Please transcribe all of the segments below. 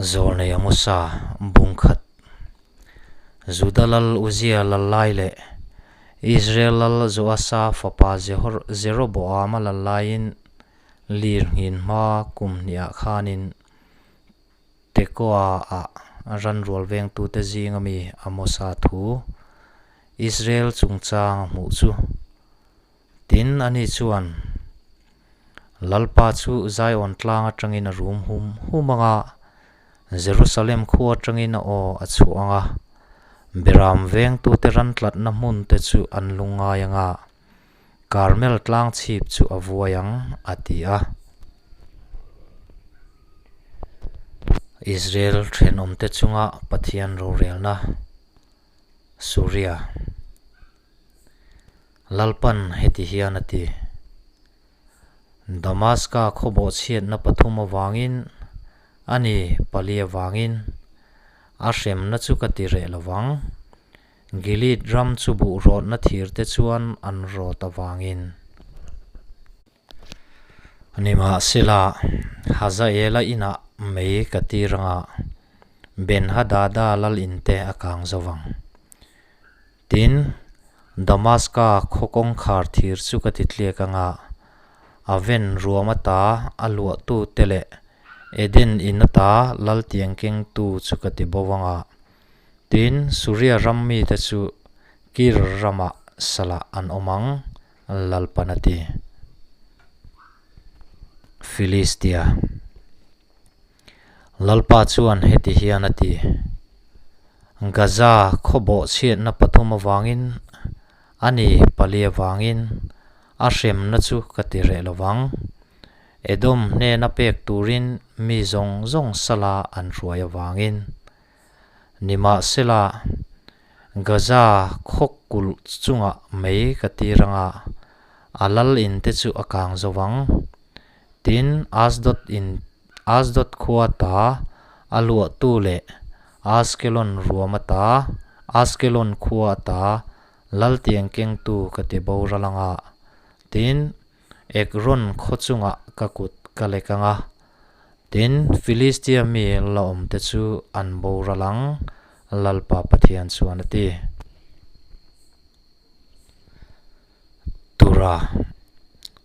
Zawlnei Amosa bung khat. Juda lal Uzia lal lai leh Israel lal Joasa fapa Jeroboama lal laiin lir nghin hma kum hniah khanin Tekoa-ah ranrual vengtute zinga mi Amosa thu Israel chungchang a hmuh chu. Tin, ani chuan, Lalpa chu Zion tlang atangin a rum hum hum ang a, Jerusalem khua atangin a aw a chhuah ang a, Beram vengtute ran tlatna hmunte chu an lungngai ang a, Karmel tlang chhip chu a vuai ang, a ti a. Israel thenawmte chunga Pathian rorelna, Suria. Lalpan heti hian a ti, Damaska khaw bawhchhiatna pathum avangin, a ni, pali avangin, a hremna chu ka ti reh lo vang. Gilead ram chu buh rawtna thirte chuan an rawt avangin. Nimahsela, Hazaela inah mei ka tir anga Ben-hadada lal inte a kang zo vang. Tin, Damaska khaw kawngkhar thir chu ka ti tliak anga a ven ruam ata a luahtute leh Eden in ata lal tiang kengtu chu ka ti bo anga. Tin, Suria ram mite chu Kir ramah salah an awm ang, Lalpan a ti. Filistia. Lalpa chuan heti hian a ti, Gaza khaw bawhchhiatna pathum avangin, a ni pali avangin, a hremna chu ka ti reh lo vang. Edom hnena pek turin mi zawng zawng sala an hruai avangin. Nimahsela, Gaza khaw kulh chungah mei ka tir anga, a lal in te chu a kang zo vang. Tin, Asdod in Asdod khua ta a luahtu leh Askelon ruam ata Askelon khua ata lal tiang kengtu ka ti boral anga. Tin, Ekron khaw chungah ka kut ka lek ang a, tin, Filistia mi la awmte chu an boral ang, Lalpa Pathian chuan a ti. Tura,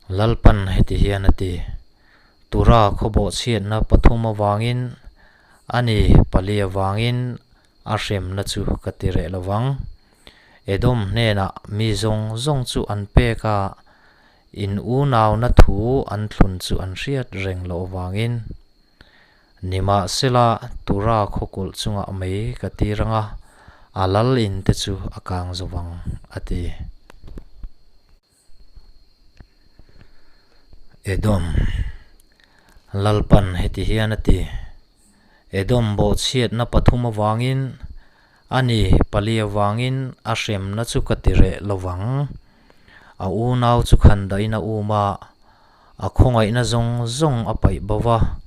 Lalpan heti hian a ti, Tura khaw bawhchhiatna pathum avangin, a ni pali avangin a hremna chu ka ti reh lo vang. Edom hnenah mi zawng zawng chu an pek a, in unauna thu an thlun chu an hriat reng loh avangin. Nimahsela, Tura khaw kulh chungah mei ka tir ang a, a lal in te chu a kang zo vang, a ti. Edom, Lalpan heti hian a ti, Edom bawhchhiatna pathum avangin, a ni, pali avangin a hremna chu ka ti reh lo vang. A unau chu khan dahin a um a, a khawngaihna zawng zawng a paih bo va,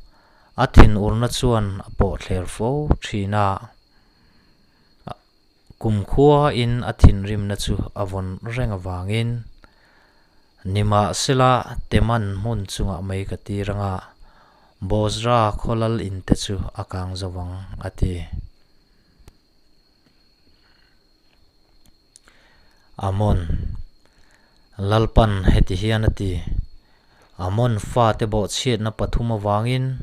a thinurna chuan a pawhthler fo thin a. Kumkhuain a thinrimna chu a vawn reng avangin, Nimahsela Teman hmun chungah mai ka tir anga, Bozra khaw lal inte chu a kang zo vang, a ti. Amon, Lalpan heti hian a ti, Amon fate bawhchhiatna pathum avangin,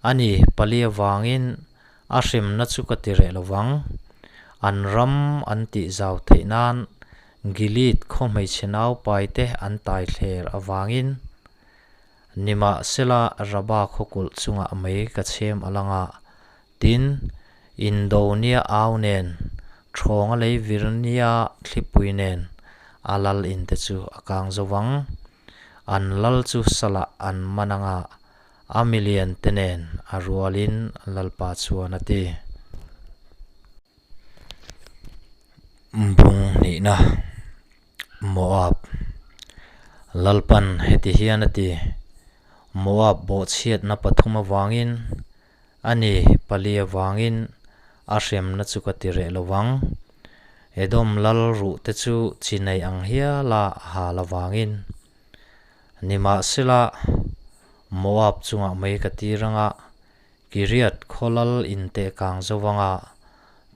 a ni, pali avangin, A hremna chu ka ti reh lo vang. An ram an tih zau theih nan Gilead khaw hmeichhe naupaite an tai thler avangin Nimahsela Raba khaw kulh chungah mei ka chhem a lang a, tin, Indonia au nen, Thawnga lei virnia thlipui nen a lal inte chu a kang zo vang. An lal chu salah an man anga A milian te nen a rualin Lalpa chuan a ti. Bung hnihna, Moab. Lalpan heti hian a ti, Moab bawhchhiatna pathum avangin, a ni, pali avangin a hremna chu ka ti reh lo vang. Edom lal ruhte chu chi nei ang hiala a hal avangin. Nimahsela, Moab chungah mei ka tir anga, Kiriath khaw lal inte kang zo anga,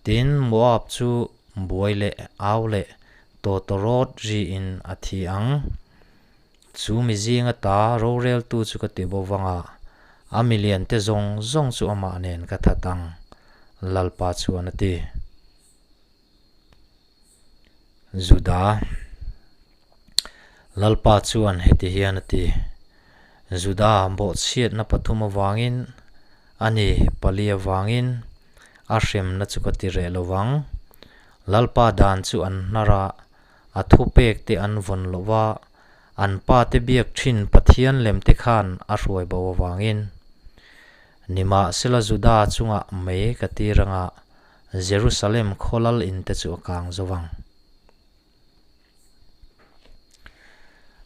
tin Moab chu buai leh au leh tawtawrawt riin a thi ang. Chu mi zinga ta roreltu chu ka ti bo vanga, a miliante zawng zawng chu amah nen ka that ang, Lalpa chuan a ti. Juda Lalpa chuan heti hian a ti, Juda bawhchhiatna pathum avangin, a ni, pali avangin, a hremna chu ka ti reh lo vang. Lalpa dan chu an hnar a, a thupek te an vawn lo va, an pa te biak thin Pathian lem te khan a hruai bo avangin. Nimahsela Juda chungah mei ka tir anga, Jerusalem khaw lal in te chu a kang zo vang.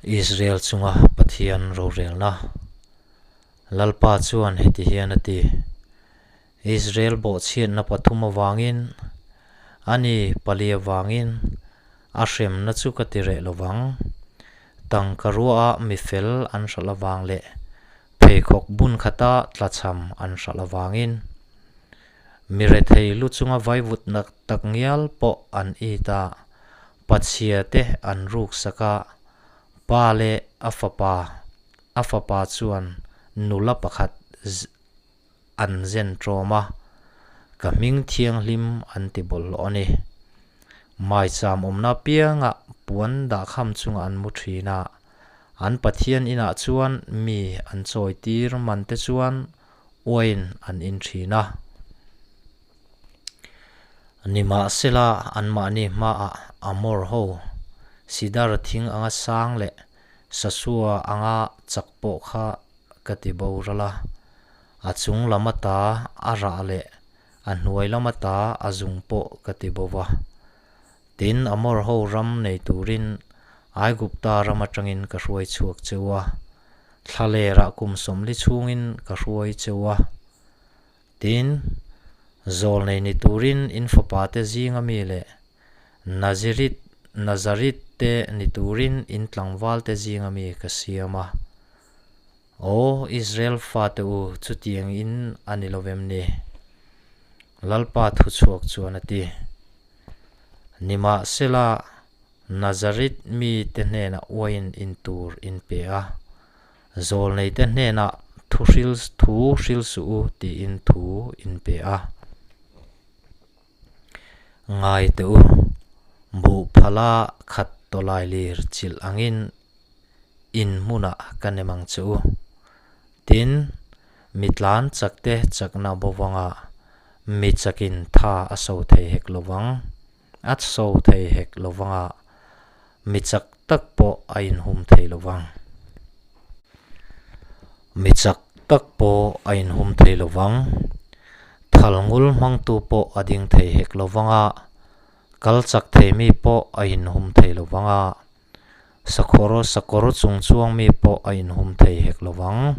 Israel chunga Pathian rorelna. Lalpa chuan heti hian a ti, Israel bawhchhiatna pathum avangin, a ni pali avangin, a hremna chu ka ti reh lo vang. Tangka ruaha mi fel an hralh avang leh pheikhawk bun khata tlachham an hralh avangin, Mi rethei lu chunga vaivut nak tak ngial pawh an it a, pachhia te an ruk sak a, pa leh a fapa a fapa chuan nula pakhat an zen ṭawm a, ka hming thianghlim an ti bawlhhlawh a ni. Maicham awmna apiangah puan dahkham chungah an mu ṭhin a, an Pathian inah chuan mi an chawi tir man te chuan uain an in thin a. Nimahsela, anmahni hmaah Amor ho, Sidar thing anga sang leh Sasua anga chak pawh kha ka ti boral a, a chung lam ata a rah leh a hnuai lam ata a zung pawh ka ti bo va. Tin, Amor ho ram nei turin Aigupta ram atangin ka hruai chhuak cheu a, thlalerah kum sawmli chhungin ka hruai cheu a. Tin, zawl nei ni turin in fapate zinga mi leh Nazirit, Nazarit te ni turin in tlangvalte zinga mi ka siam a. Aw Israel fate u, chutiang in a ni lovem ni? Lalpa thuchhuak chuan a ti. Nimahsela, Nazarit mite hnenah uain in tur in pe a, zawlneite hnenah thu hril thu hril suh u tiin thu in pe a. Ngai teh u, buh phala khat tawlai lir chilh angin in hmunah ka nem ang che u. Tin, mi tlan chakte chakna bo vanga mi chakin tha a so thei hek lo vang. A so thei hek lo vanga mi chak tak pawh a inhum thei lo vang. Mi chak tak pawh a inhum thei lo vang. Thal ngul hmangtu pawh a ding thei hek lo vanga kal chak thei mi pawh a inhum thei lo vanga Sakhawr sakawr chung chuang mi pawh a inhum thei hek lo vang.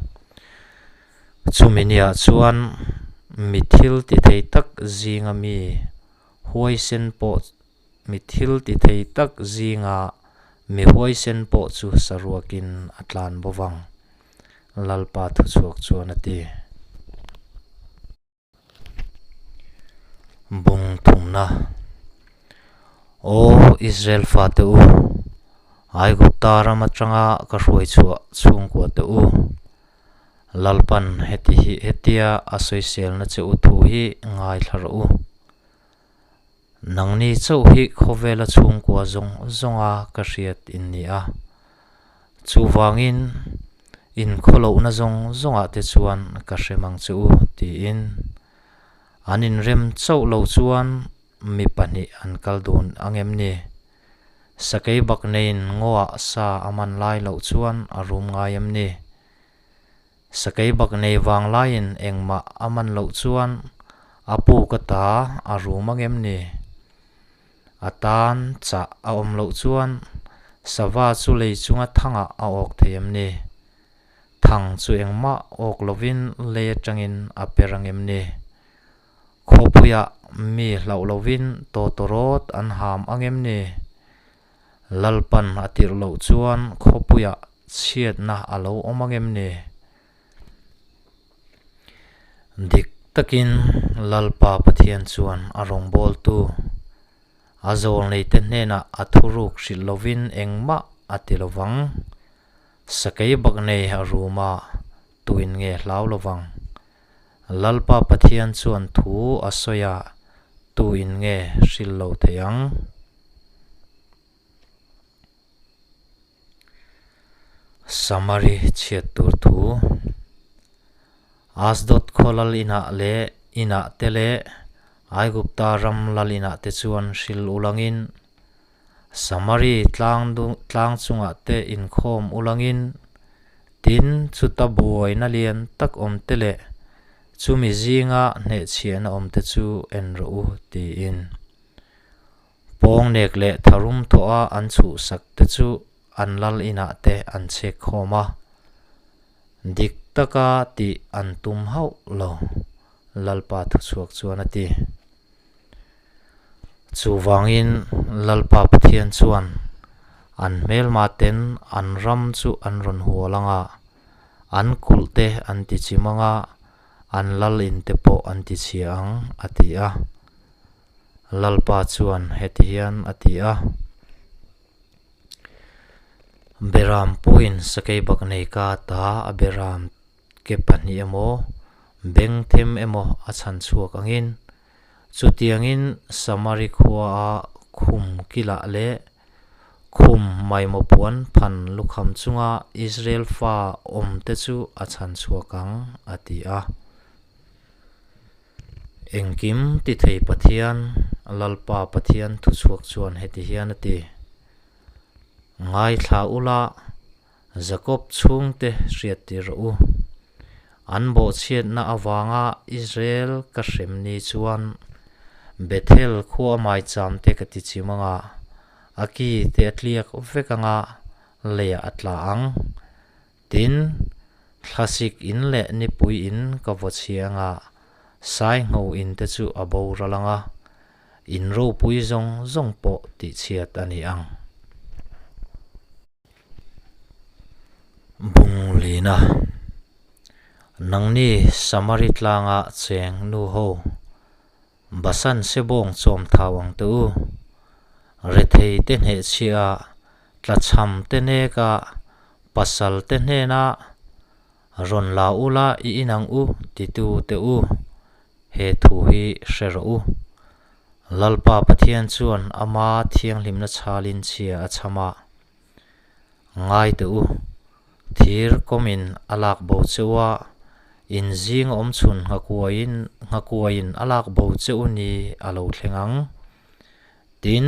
Chumi niah chuan mi thil ti thei tak zinga mi huaisen pawh mi thil ti thei tak zinga mi huaisen pawh chu saruakin a tlan bo vang, Lalpa thuchhuak chuan a ti. Bung thumna, Aw Israel fate u, Aigupta ram atanga ka hruai chhuah chhungkua te u, Lalpan heti hi hetia a sawiselna che u thu hi ngaithla rawh u. Nangni chauh hi khawvela chhungkua zawng zawnga ka hriat in ni a, chuvangin inkhawlohna zawng zawngah te chuan ka hrem ang che u tiin an inrem chauh lo chuan mi pahnih an kal dun ang em ni? Sakei bak neiin ngawah sa a man lai loh chuan a rum ngai em ni? Sakei bak nei vang laiin engmah a man loh chuan a pu ka ta a rum ang em ni? A tan chah a awm loh chuan sava chu lei chunga thangah a awk thei em ni? Thang chu engmah awk lovin lei atangin a per ang em ni? Khawpuiah mi hlauh lovin tawtawrawt an ham ang em ni? Lalpan a tirh loh chuan khawpuiah chhiatna a lo awm ang em ni? Dik takin Lalpa Pathian chuan a rawngbawltu, a zawlneite hnenah a thuruk hrilh lovin engmah a ti lovang. Sakei bak nei a ruma tuin nge hlau lovang? Lalpa Pathian chuan thu a sawi a, tuin nge hrilh lo thei ang? Samari chhiat tur thu. Asdod khaw lal inah leh inah te leh Aigupta ram lal inah te chuan hrilh ulangin, Samari tlang tlang chungah te inkhawm ulangin, tin chuta buaina lian tak awm te leh chumi zinga hnehchhiahna awm te chu en rawh u tiin. Pawngnek leh tharum thawha an chhuhsak te chu an lal inah te an chhek khawm a, dik taka tih an tum hauh lo, Lalpa thuchhuak chuan a ti. Chuvangin Lalpa Pathian chuan an hmelma ten an ram chu an rawn hual ang a, an kulh te an ti chim ang a, an lal in te pawh an ti chhia ang, a ti a. Lalpa chuan heti hian a ti a, Beram puiin sakei bak nei ka ta a beram ke pahnih emaw, beng them emaw a chhan chhuak angin, chutiangin Samari khuaa khum kilah leh khum maimaw puan phan lukham chunga Israel fa awmte chu a chhan chhuak ang, a ti a. Engkim ti thei Pathian, Lalpa Pathian thuchhuak chuan heti hian a ti, Ngaithla ula, Jakob chhungte hriattir rawh u. An bawhchhiatna avanga Israel ka hrem ni chuan Bethel khua maicham te ka ti chim anga, a ki te a tliak vek anga leiah a tla ang. Tin, thlasik in leh nipui in ka vaw chhiang a, saingho in te chu a boral ang a, in ropui zawng zawng pawh tihchhiat a ni ang. Bunglina, Nangni Samari tlanga cheng nu ho, Basan sebawng chawm thau ang teh u. Rethei te hnehchhiah a, tlachham te nek a, pasal te hnena rawn la ula i inang u titu teh u, he thu hi hre rawh u. Lalpa Pathian chuan ama thianghlimna chhalin chhia a chham a, Ngai teh u, thir kawmin a lak bo che u a, in zing awm chhun nghakuaiin nghakuaiin a lak bo che u ni a lo thleng ang. Tin,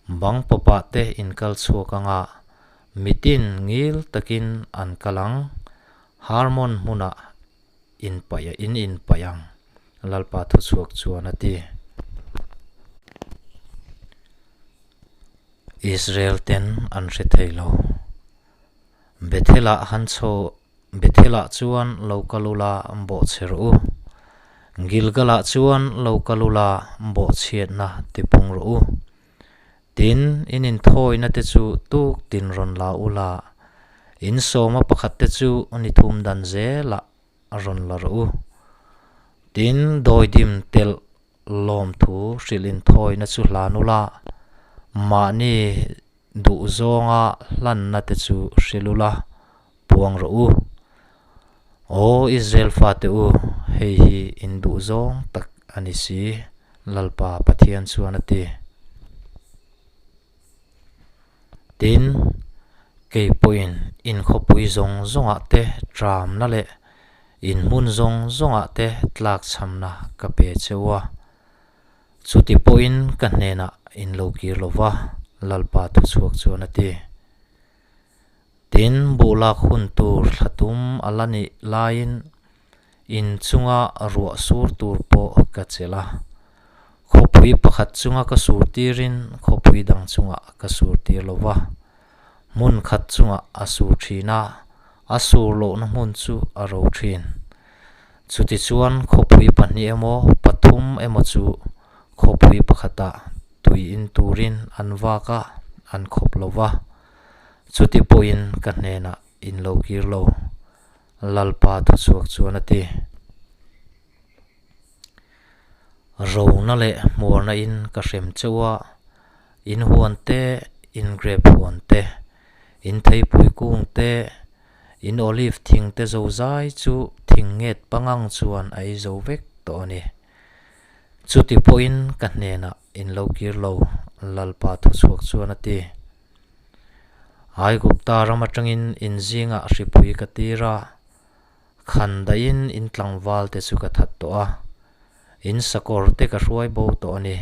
bang pawpah te in kal chhuak ang a, mitin ngil takin an kal ang, Harmon hmunah in paih in inpaih ang, Lalpa thuchhuak chuan a ti. Israel ten an hre thei lo. Bethel-ah han chho Bethel-ah chuan lo kal ula bawhchhe rawh u. Gilgal-ah chuan lo kal ula bawhchhiatna tipung rawh u. Tin, in inthawina te chu tuk tin rawn la ula, in sawma pakhat te chu ni thum dan zelah rawn la rawh u. Tin, dawidim telh Lawmthu hrilh inthawina chu hlan ula, mahni duh zawnga hlanna te chu hrilh ula, puang rawh u. Aw Israel fate u, hei hi in duh zawng tak a ni si, Lalpa Pathian chuan a ti. Tin, kei pawhin in khawpui zawng zawngah te tramna leh in hmun zawng zawngah te tlakchhamna ka pe cheu a. Chuti pawhin ka hnenah in lo kir lo va, Lalpa thuchhuak chuan a ti. Tin, buhlak hun tur thla tum a la nih laiin in chunga ruah sur tur pawh ka chelh a. Khawpui pakhat chunga ka sur tirin khawpui dang chungah ka sur tir lo va. Hmun khat chungah a sur thin a, a sur lohna hmun chu a ro thin. Chutichuan khawpui pahnih emaw pathum emaw chu khawpui pakhatah tui in turin an vak a, an khawp lo va. Chuti pawhin ka hnenah in lo kir lo, Lalpa thuchhuak chuan a ti. Rona leh hmuarna in ka hrem cheu a, in huan te, in grep huan te, in theipui kung te, in olive thing te zozai chu thing nget pangang chuan a ei zo vek tawh a ni. Chuti pawhin ka hnenah in lo kir lo, Lalpa thuchhuak chuan a ti. Aigupta ram atangin in zingah hripui ka tir a, Khan daihin in tlangval te chu ka that tawh a, in sakawr te ka hruai bo tawh a ni.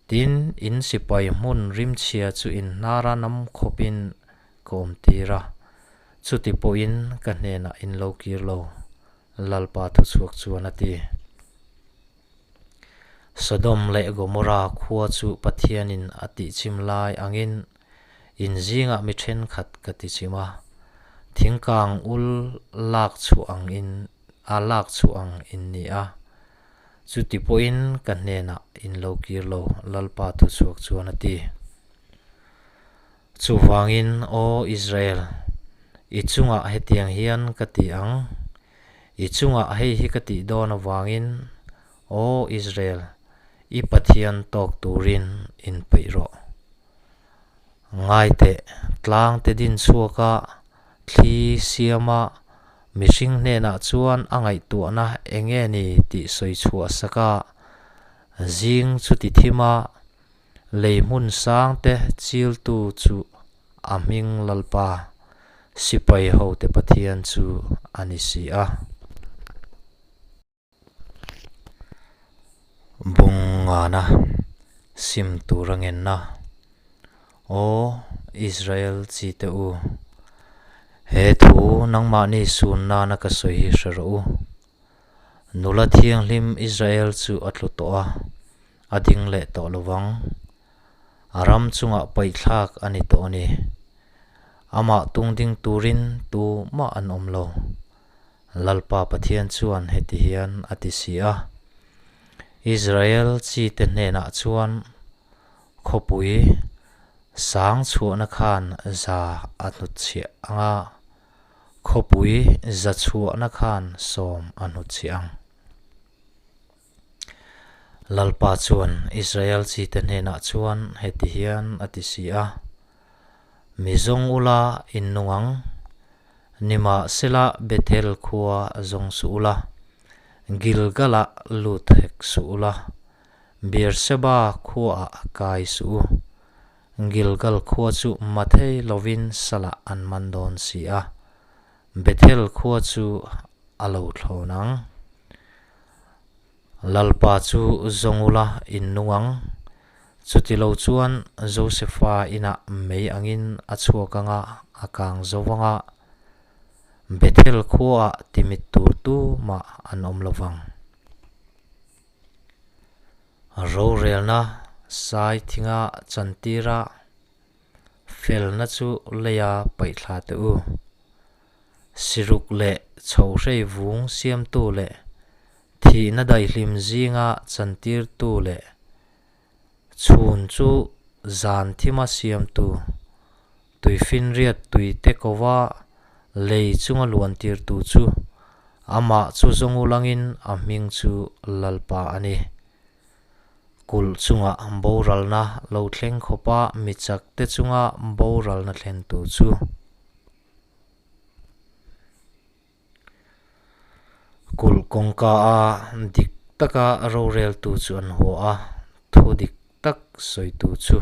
Tin, in sipai hmun rimchhia chu in hnara nam khawpin ka awm tir a, chuti pawhin ka hnenah in lo kir lo, Lalpa thuchhuak chuan a ti. Sodom leh Gomorra khua chu Pathianin a tihchim lai angin in zingah mi thenkhat ka tichim a, thingkang ul lak chhuah ang in a lak chhuah ang in ni a, chuti pawhin ka hnenah in lo kir lo, Lalpa thuchhuak chuan a ti. Chuvangin, Aw Israel, i chungah hetiang hian ka ti ang, i chungah hei hi ka tih dawn avangin, Aw Israel, i Pathian tawk turin inpeih rawh. Ngaiteh, tlangte din chhuaka thli siama mihring hnenah chuan a ngaihtuahna eng nge ni tih sawi chhuah saka zing chu ti thim a, Lei hmun sangte chiltu chu a hming Lalpa, sipai hote Pathian chu a ni si a. Bungngana sim tura ngenna, Aw Israel chite u, he thu nangmahni sun nana ka sawi hi hre rawh u. Nula thianghlim Israel chu a tlu tawh a, a ding leh tawh lo vang. A ram chungah paihthlak a ni tawh a ni. Amah tung ding turin tu mah an awm lo. Lalpa Pathian chuan heti hian a ti si a, Israel chite hnenah chuan khawpui sang chhuahna khan za a hnutchhiah ang a, Khawpui za chhuahna khan sawm a hnutchhiah ang. Lalpa chuan Israel chite hnenah chuan heti hian a ti si a, Mi zawng ula in nung ang, nimahsela Bethel khua zawng suh ula, Gilgal-ah lut hek suh ula, Beersheba khuaah kai suh u. Gilgal khua chu mathei lovin salah an man dawn si a, Bethel khua chu a lo thlawn ang. Lalpa chu zawng ula in nung ang, chuti lo chuan Josefa inah mei angin a chhuak ang a, a kang zo vang a, Bethel khuaah timit tur tumah an awm lo vang. Rorelna sai thinga chantira felna chu leia paihthla teh u. Siruk leh chhohrei vung siamtu leh thihna daihlim zinga chantirtu leh chhun chu zan thima siamtu, tuifinriat tuite kova lei chunga luantirtu chu amah chu zawngulangin a hming chu Lalpa a ni. Kulh chunga boralna lo thleng khawpa mi chakte chunga boralna thlentu chu. Kulh kawngka a dik taka roreltu chu an haw a, thu dik tak sawitu chu.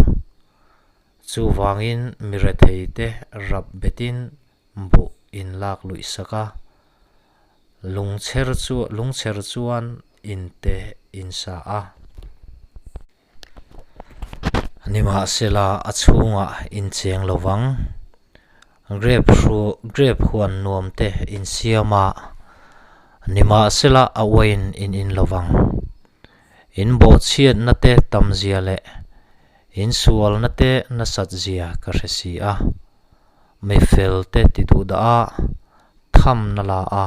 Chuvangin mi retheite rap betin buh in lak luih sak a, lungchher chu lungchher chuan inte in sa a. Nimahsela a chhungah in cheng lo vang. Grape hru grape huan nuam te in siam a, nimahsela a uain in in lo vang. In bawhchhiatna te tamzia leh in sualna te nasat zia ka hre si a. Mi fel te ti duh dah a, thamna la a,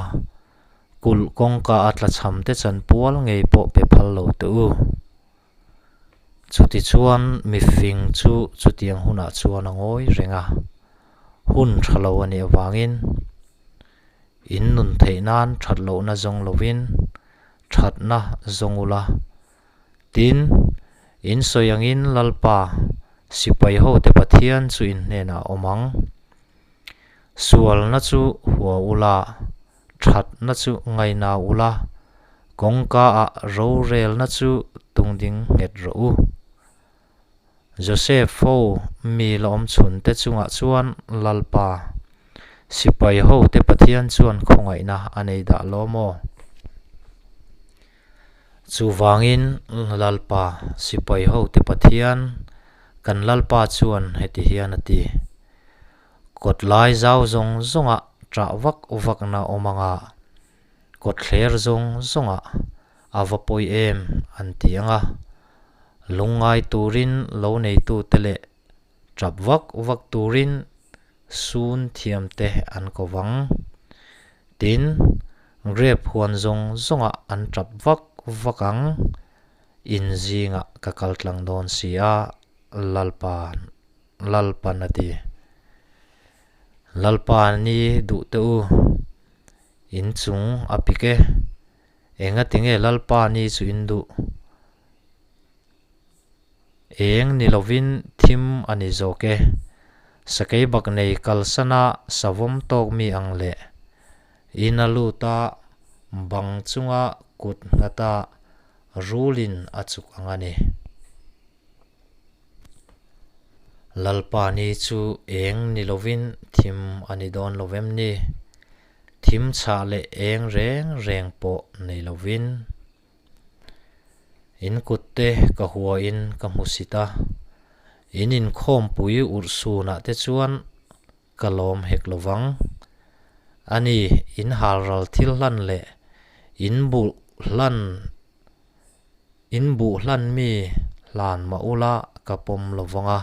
kulh kawngka a tlachham te chanpual ngei pawh pe phal lo teh u. Chutichuan mifing chu chutiang hunah chuan a ngawi reng a, hun tha lo a nih avangin in nun theih nan that lohna zawng lovin thatna zawng ula. Tin, in sawi angin Lalpa, sipaihote Pathian chu in hnenah a awm ang. Sualna chu hua ula, thatna chu ngaina ula, kawngkaah rorelna chu tungding nghet rawh u. Joseph ho mi la awm chhun te chungah chuan Lalpa, sipai ho te Pathian chuan khawngaihna a nei dah lo maw? Chuvangin Lalpa, sipai ho te Pathian, kan Lalpa chuan heti hian a ti, Kawtlai zau zawng zawngah ṭah vak vakna awm anga kawtthler zawng zawngah a va pawi em an ti ang a, lungngai turin lo neitute leh ṭap vak vak turin sun thiamte an ko vang. Tin, grep huan zawng zawngah an ṭap vak vak ang, in zingah ka kal tlang dawn si a, Lalpa Lalpan a ti. Lalpa ni duh teh u, in chung a pik e. Engatinge Lalpa ni chu in duh? Eng ni lovin thim a ni zawk e. Sakei bak nei kalsana savawm tawk mi ang leh in a lut a, bang chunga kut nghata rulin a chuk ang a ni. Lalpa ni chu eng ni lovin thim a ni dawn lo vem ni? Thim chhah leh eng reng reng pawh nei lovin. In kutte ka huain ka hmu sit a, in inkhawmpui urhsunah te chuan ka lawm hek lo vang. A ni, in halral thil hlan leh in buh hlan in buh hlan mi hlan mah ula ka pawm lo vang a,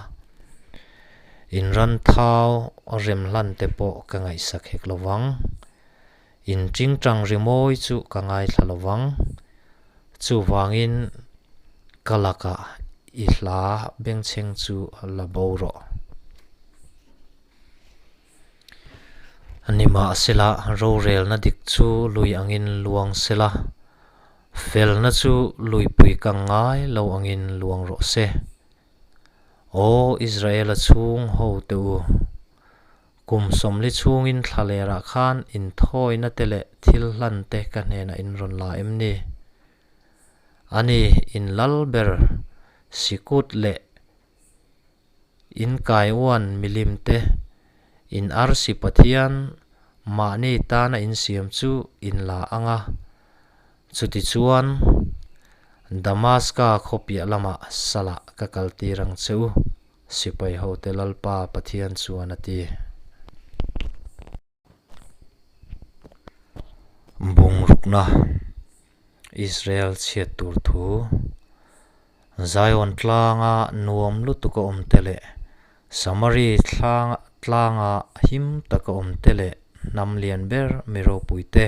in ran thau rem hlan te pawh ka ngaihsak hek lo vang. In tingtang rimawi chu ka ngaithla lo vang. Chuvangin ka lakah i hla bengchheng chu la bo rawh. Nimahsela, rorelna dik chu lui angin luang sela, felna chu luipui kang ngai lo angin luang rawh se. Aw Israela chhung hote u, kum sawmli chhungin thlalerah khan inthawina te leh thil hlan te ka hnenah in rawn la em ni? Ani, in lal ber sikut leh In Kaiwan milim te, in arsi Pathian mahni tana insiam chu in la ang a, chutichuan Damaska khaw piah lamah salah ka kaltir ang che u, sipai hote Lalpa Pathian chuan a ti. Bungrukna Israel chhiat tur thu Zion tlanga nuam lutuk a awm te leh Samari tlanga him taka awm te leh hnam lian ber mi ropui te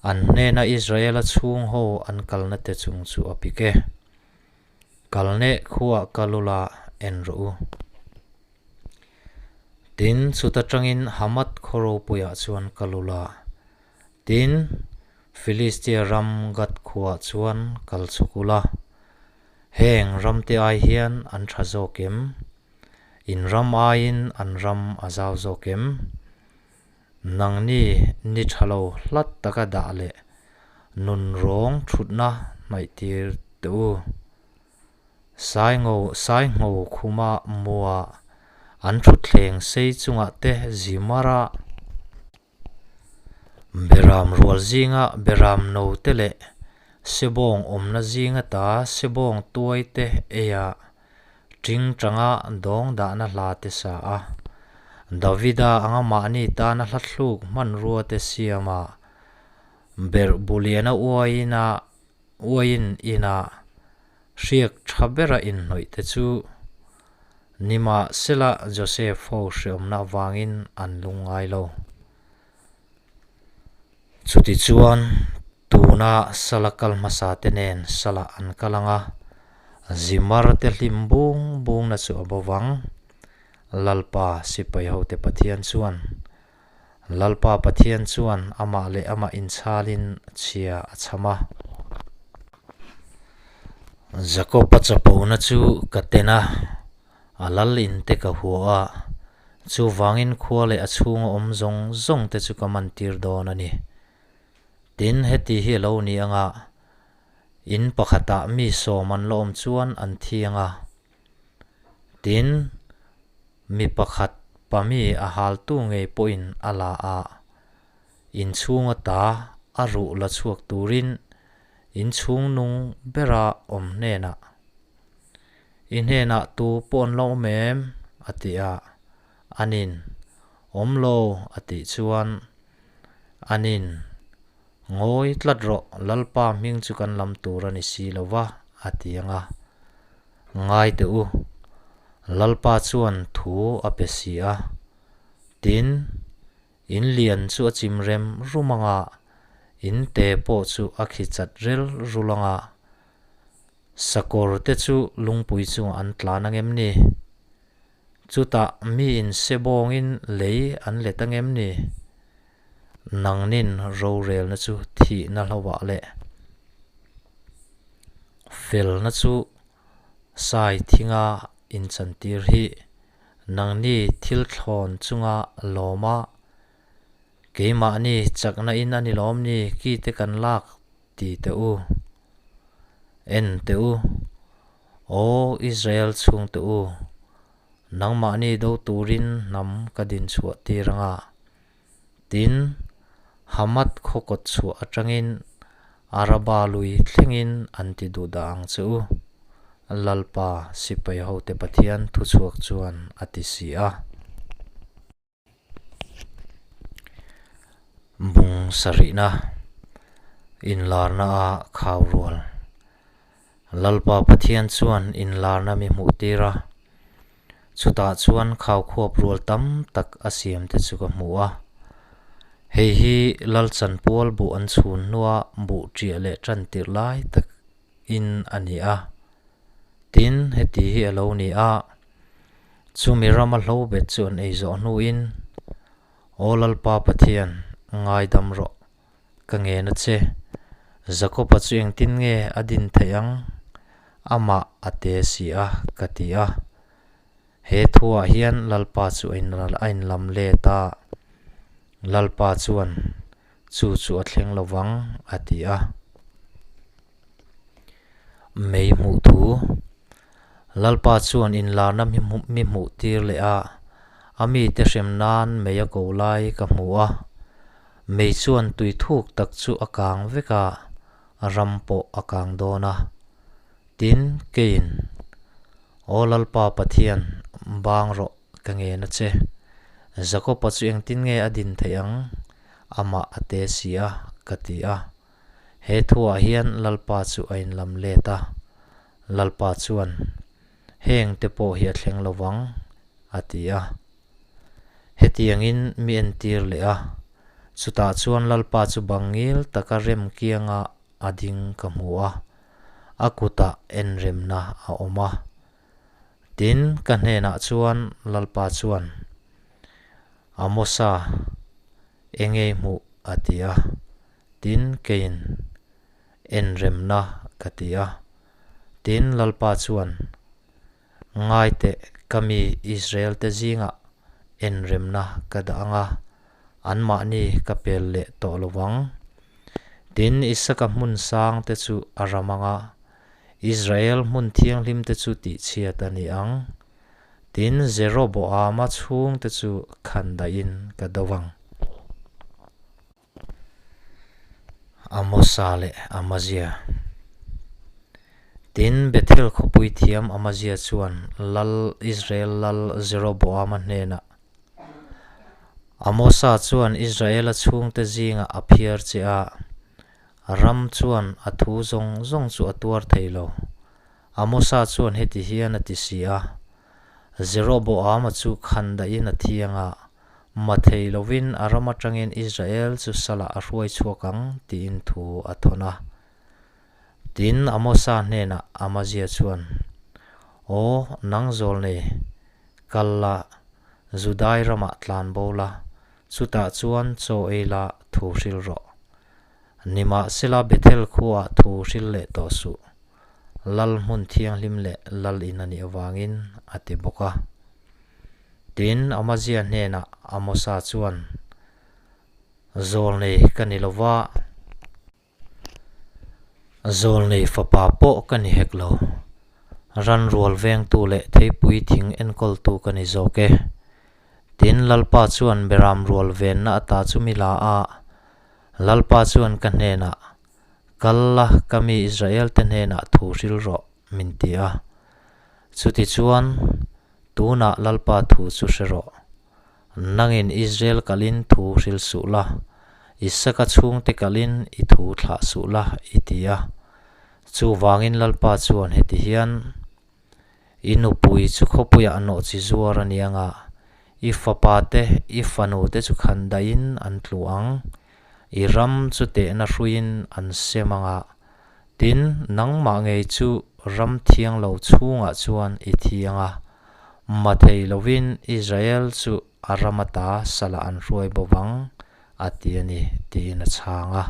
an hnena Israela chhung ho an kalna te chung chu a pik e. Kalneh khuah kal ula en rawh u. Tin, chuta tangin Hamath khaw ropuiah chuan kal ula. Tin, Filistia ram Gath khuaah chuan kal chhuk ula. Heng ramte ai hian an tha zawk em? In ram aiin an ram a zau zawk em? Nangni ni tha lo hlat taka dah leh nun rawng thutna hnaihtir teh u. Saingo Saingho khuma mua an thutthleng sei chungah te zimar a, beram rual zinga beram no te leh sebawng awmna zinga ta sebawng tuai te ei a, Tingtanga dawng dahna hla te sa a, Davida anga mahni tana hla thluk hmanrua te siam a, berh buliana uaiin a uaiin inah hriak tha bera inhnawih te chu nimahsela Joseph ho hreawmna avangin an lungngai lo. Chutichuan, tuna sala kal hmasa te nen salah an kal ang a, Zimar te hlim bung bungna chu a bo vang. Lalpa sipai hote Pathian chuan, Lalpa Pathian chuan amah leh amah inchhalin chhia a chham a. Jakob-a chapona chu ka ten a, a lal in te ka hua a, chuvangin khua leh a chhunga awm zawng zawng te chu ka mantir dawn a ni. Tin, heti hi a lo ni anga, in pakhatah mi sawm an la awm chuan an thi anga, tin, mi pakhat pami a haltu ngei pawhin a la a, inchhung ata a ruh la chhuak turin inchhung nung bera awm hnenah, I hnenah tu pawh an la awm em? a ti a, anin, Awm lo, a tih chuan anin, Ngawi tlat rawh, Lalpa hming chu kan lam tur a ni si lo va, a ti ang a. Ngai teh u, Lalpa chuan thu a pe si a, tin, In lian chu a chim rem rum ang a, in te pawh chu a khi chat rel rul ang a, sakawr te chu lungpui chungah an tlan ang em ni? Chutah miin sebawngin lei an let ang em ni? Nangnin rorelna chu thihna hlauhah leh felna chu sai thinga inchantir hi Nangni thil thlawn chunga lawm a, keimahni chakna in a ni lawm ni ki te kan lak ti teh u. En teh u, Aw Israel chhung teh u, nangmahni do turin hnam ka din chhuah tir anga. Tin, Hamath khaw kawt chhuah atangin Araba lui thlengin an ti duh dah ang che u, Lalpa sipai hote Pathian thuchhuak chuan a ti si a. Bung sarihna inlarna a khau rual. Lalpa Pathian chuan inlarna mi hmuh tir a. Chutah chuan khaukhuap rual tam tak a siam te chu ka hmu a. Hei hi Lal Chanpual buh an chhun hnua buh ṭiah leh ṭan tirh lai tak in a ni a. Tin, heti hi a lo ni a, chumi rama hlobet chu an ei zawh hnuin, Aw Lalpa Pathian, ngaidam rawh. Ka ngen a che. Jakob-a chu engtin nge a din theih ang? Amah a te si a, ka ti a. He thuah hian Lalpa chu a inlam let a. Lalpa chuan, Chu chu a thleng lo vang, a ti a. Mei hmuh thu. Lalpa chuan inlarna mi hmuh tir leh a, a mite hrem nan mei a ko lai ka hmu a. Mei chuan tui thuk tak chu a kang vek a, ram pawh a kang dawn a. Tin, keiin, Aw Lalpa Pathian, bang rawh, ka ngen a che. Jakob-a chu engtin nge a din theih ang? Amah a te si a, ka ti a. He thuah hian Lalpa chu a inlam let a, Lalpa chuan, Heng te pawh hi a thleng lo vang, a ti a. Hetiangin mi entir leh a, chutah chuan Lalpa chu bang ngil taka rem kianga a ding ka hmu a, a kutah enremna a awm a. Tin, ka hnenah chuan Lalpa chuan, Amosa, engei hmuh? a ti a. Tin, keiin, Enremna, ka ti a. Tin, Lalpa chuan, Ngai teh, ka mi Israel-te zingah enremna ka dah ang a, anmahni ka pel leh tawh lo vang. Tin, Isaka hmun sangte chu a ram ang a, Israel hmun thianghlimte chu tihchhiat a ni ang. Tin, Jeroboama chhungte chu khan dahin ka do vang. Amosa leh Amazia. Tin, Bethel khawpui thiam Amazia chuan lal Israel lal Jeroboama hnenah, Amosa chuan Israela chhungte zingah a phiar che a, ram chuan a thu zawng zawng chu a tuar thei lo. Amosa chuan heti hian a ti si a, Jeroboama chu khan dahin a thiang a, ma thei lovin a ram atangin Israel chu salah a hruai chhuak ang tiin thu a thawn a. Tin, Amosa hnenah Amazia chuan, Aw, nang zawlnei, kal la, Judai ramah tlan bo la, chutah chuan chaw ei la thu hril rawh. Nimahsela Bethel khuaah thu hril leh tawh suh. Lal hmun thianghlim leh Lal in a nih avangin, a ti bawk a. Tin, Amazia hnenah Amosa chuan, Zawlnei ka ni lo va, zawlnei fapa pawh ka ni hek lo, ranrual vengtu leh theipui thing enkawltu ka ni zawk e. Tin, Lalpa chuan beram rual venna ata chu mi la a, Lalpa chuan ka hnenah, Kal la, ka mi Israel-te hnenah thu hril rawh, min ti a. Chutichuan, tunah Lalpa thu chu hre rawh. Nangin Israel kalin thu hril suh la, Isaka chhungte kalin i thu thlah suh la, i ti a. Chuvangin Lalpa chuan heti hian, I nupui chu khawpuiah nawhchi zuar a ni anga, i fapate, i fanute chu khan dahin an tlu ang. I ram chu tehna hruiin an sem anga, tin, nangmah ngei chu ram thiang lo chhungah chuan i thi anga, ma thei lovin Israel chu a ram ata salah an hruai bo vang, a ti a ni, tiin a chhang a.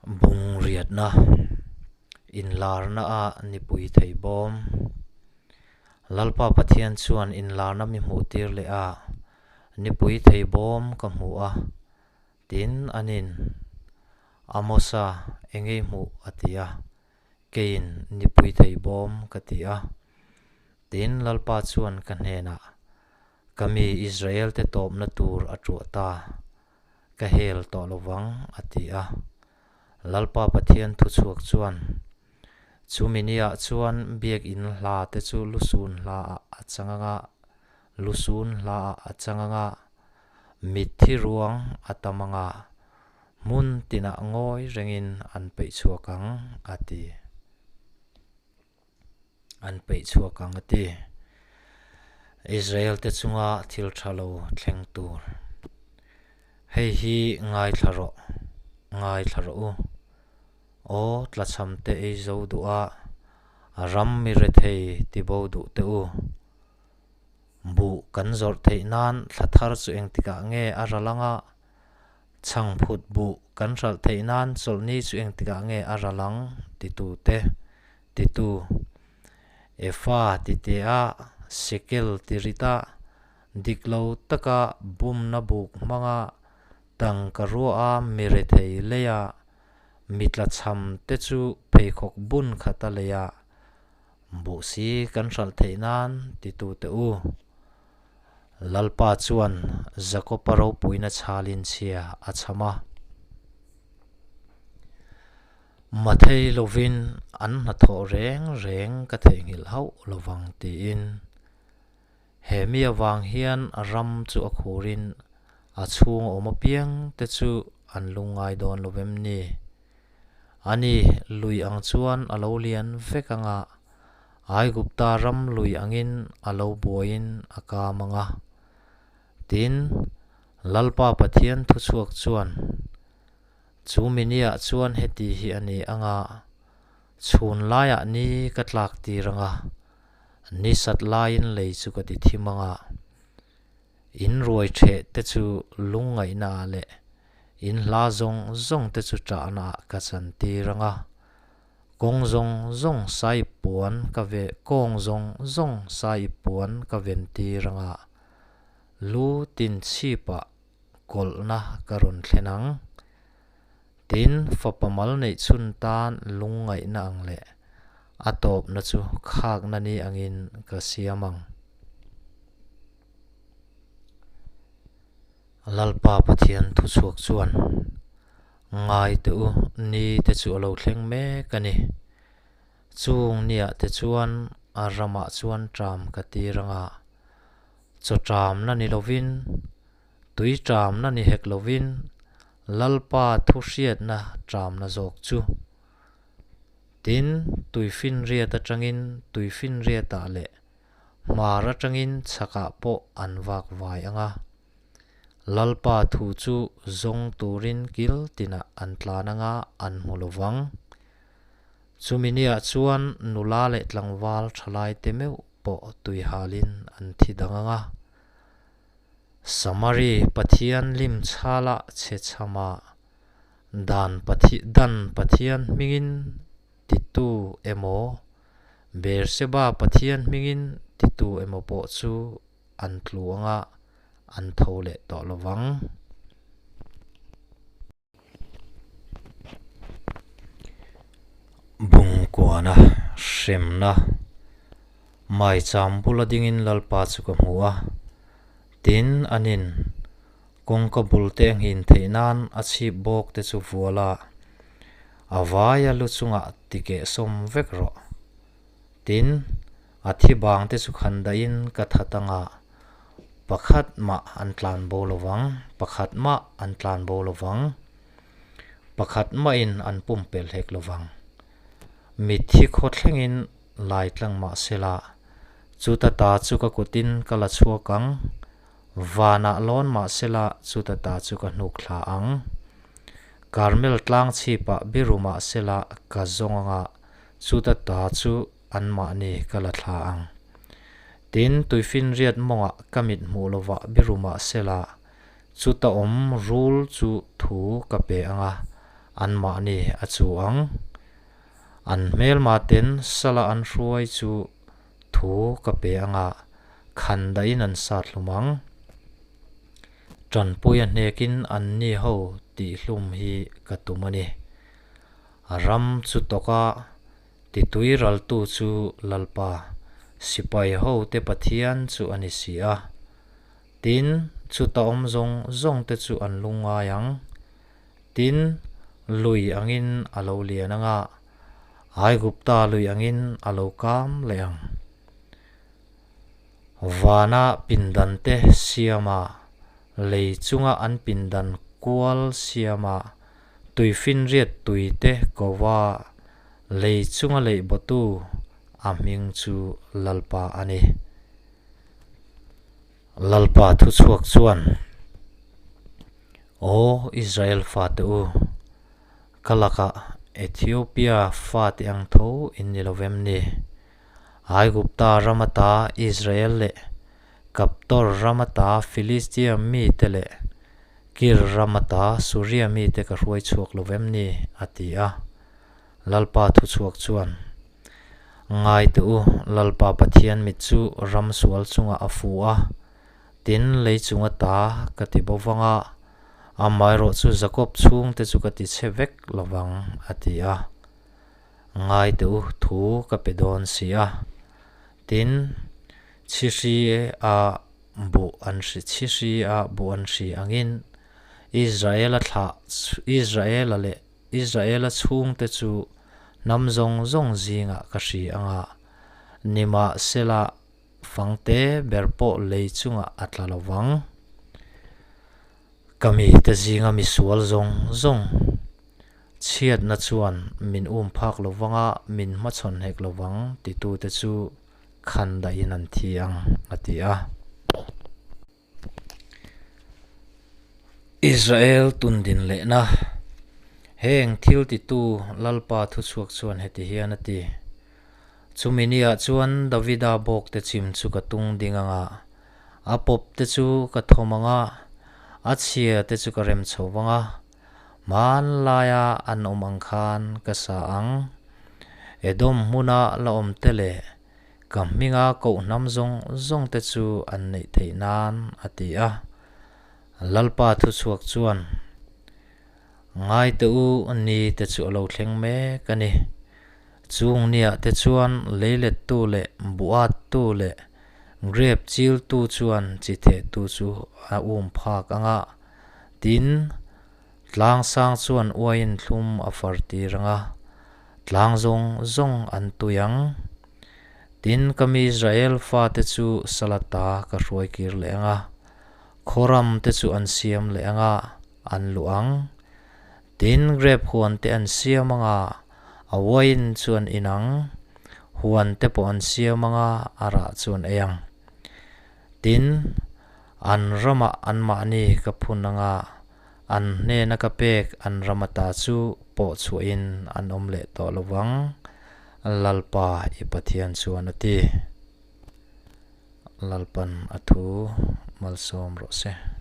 Bungriatna, inlarna a nipui thei bawm. Lalpa Pathian chuan inlarna mi hmuh tir leh a, nipui thei bawm ka hmu a, tin anin, Amosa, engei hmuh a ti a, keiin nipui thei bawm ka ti a. Tin, Lalpa chuan ka hnenah, Ka mi Israel-te tawpna tur a ṭuah ta, ka hel tawh lo vang, a ti a. Lalpa Pathian thuchhuak chuan, Chumi niah chuan biakinn hla te chu lusun hlaah a chang anga, lusun hlaah a chang anga, mitthi ruang a tam anga, hmun tinah ngawi rengin an peih chhuak ang, a ti. An peih chhuak ang a ti. Israel te chunga thil tha lo thleng tur. Hei hi ngaithla rawh, ngaithla rawh u. Aw tlachham te ei zo duh a, ram mi rethei ti bo duh teh u. Buh kan zawrh theih nan thla thar chu engtikah nge a ral anga, Chhangphut buh kan hralh theih nan chawlhni chu engtikah nge a ral ang? titu te, titu. Efa titea, Shekel tirita, dik lo taka bumna buk hmanga tangka ruaha mi rethei leia mi tlachham te chu pheikhawk bun khata leia buh si kan hralh theih nan titu te u. Lalpa chuan Jakoba ropuina chhalin chhia a chham a. Mathei lovin an hnathawh reng reng ka theihnghilh hauh lovang tiin he mi avang hian ram chu a khurin a chhung awm apiang te chu an lungngai dawn lo vem ni? Ani lui ang chuan a lo lian vek anga Aigupta ram lui angin a lo buaiin a kam ang a. Tin, Lalpa Pathian thuchhuak chuan, Chu miniah chuan heti hi a ni ang a, chhun laiah ni ka tlak tir ang a, ni sat laiin lei chu ka ti thim ang a, in ruai ṭheh te chu lungngaihnaah leh in hla zawng zawng te chu ṭahnaah ka chantir ang a. Kawng zawng zawng saip puan ka ve Kawng zawng zawng saip puan ka ven tir anga lu tin chhipah kawlhna ka rawn thlen ang. Tin, fapa mal neih chhun tan lungngaihna ang leh a tawpna chu khakna ni angin ka siam ang. Lalpa Pathian thuchhuak chuan, Ngai teh u, ni te chu a lo thleng mek a ni. Chung niah te chuan a ramah chuan ṭam ka tir ang a, chaw ṭamna ni lovin, tui ṭamna ni hek lovin, Lalpa thu hriatna ṭamna zawk chu. Tin, tuifinriat aṭangin tuifinriatah leh hmar aṭangin chhakah pawh an vak vai ang a. Lalpa thu chu zawng turin kil tinah an tlan anga an hmu lo vang. Chumi niah chuan nula leh tlangval thalaite meuh pawh tuihalin an thi dang ang a. Samari Pathian lim chhala chhe chhama. Dan Dan pathian hmingin titu emaw, Beerseba pathian hmingin titu emaw pawh chu an tlu anga an tho leh tawh lo vang. Bungkuana hremna maicham bula dingin Lalpa chu ka hmu a, tin anin kawngka bul te a nghin theih nan a chhip bawk te chu vual a, a vaia lu chungah tikeh sawm vek rawh. Tin, a thi bang te chu khan dahin ka that anga pakhat mah an tlan bo lo vang, pakhat mah an tlan bo lo vang, pakhat mahin an pumpelh hek lo vang. Mitthi khaw thlengin lai tlang mah sela, chuta ta chu ka kutin ka la chhuak ang, vanah lawn mah sela chuta ta chu ka hnuk thla ang. Karmel tlang chhipah biru mah sela ka zawng anga Chuta ta chu anmahni ka la thla ang. Tin, tuifinriat mawngah ka mit hmuh lovah biru mah sela, chuta awm rul chu thu ka pe ang a, anmahni a chu ang. An hmelma ten sala an hruai chu thu ka pe ang a, khan dahin an sat hlum ang. Tanpuia hnekin anni ho tihhlum hi ka tum a ni. A ram chu tawka titui raltu chu Lalpa, sipai hote Pathian chu a ni si a. Tin, chuta awm zawng zawngte chu an lungngai ang. Tin, lui angin a lo lian ang a, Aigupta lui angin a lo kam leh ang. Vana pindante siama, lei chunga an pindan kual siama, Tuifinriat tuite kova lei chunga leih bawtu a hming chu Lalpa a ni. Lalpa thuchhuak chuan, Aw Israel fate u, ka lakah Ethiopia fate ang tho in ni lo vem ni? Aigupta ram ata Israel leh Kaptor ram ata Filistia mite leh Kir ram ata Suria mite ka hruai chhuak lo vem ni? a ti a. Lalpa thuchhuak chuan, Ngai teh u, Lalpa Pathian mit chu ram sual chungah a fu a, tin lei chung ata ka ti bo vang a, amaherawh chu Jakob chhungte chu ka ti chhe vek lo vang, a ti a. Ngai teh u, thu ka pe dawn si a. Tin, chhihri a buh an hri chhihri a buh an hri angin Israela thlah Israela leh Israela chhungte chu hnam zawng zawng zingah ka hri ang a, nimahsela fangte ber pawh lei chungah a tla lo vang. Ka mite zinga misual zawng zawng chhiatna chuan min um phak lo vang a, min hmachhawn hek lo vang titute chu khan dahin an thi ang, a ti a. Israel tundin lehna Heng thil titu Lalpa thuchhuak chuan heti hian a ti, Chumi niah chuan Davida bawkte chim chu ka tung ding ang a, A pawp te chu ka thawm ang a, a chhia te chu ka rem chho vang a, hmanlaia an awm ang khan ka sa ang. Edom hmuna la awm te leh ka hminga koh hnam zawng zawng te chu an neih theih nan, a ti a. Lalpa thuchhuak chuan, Ngaite u, ni te chu a lo thleng mek a ni. Chung niah te chuan leilettu leh buattu leh Grape chiltu chuan chi thehtu chu a um phak ang a, tin, tlang sang chuan uaiin thlum a far tir ang a, tlang zawng zawng an tui ang. Tin, ka mi Israel fate chu Salata ka hruai kir leh ang a, khawram te chu an siam leh ang a, an luh ang. Tin, grape huan te an siam ang a, a uaiin chu an in ang. Huan te pawh an siam ang a, a rah chu an ei ang. Tin, an ramah anmahni ka phun ang a, an hnena ka pek an ram ata chu pawh chhuahin an awm leh tawh lo vang, Lalpa i Pathian chuan a ti. Lalpan a thu malsawm rawh se.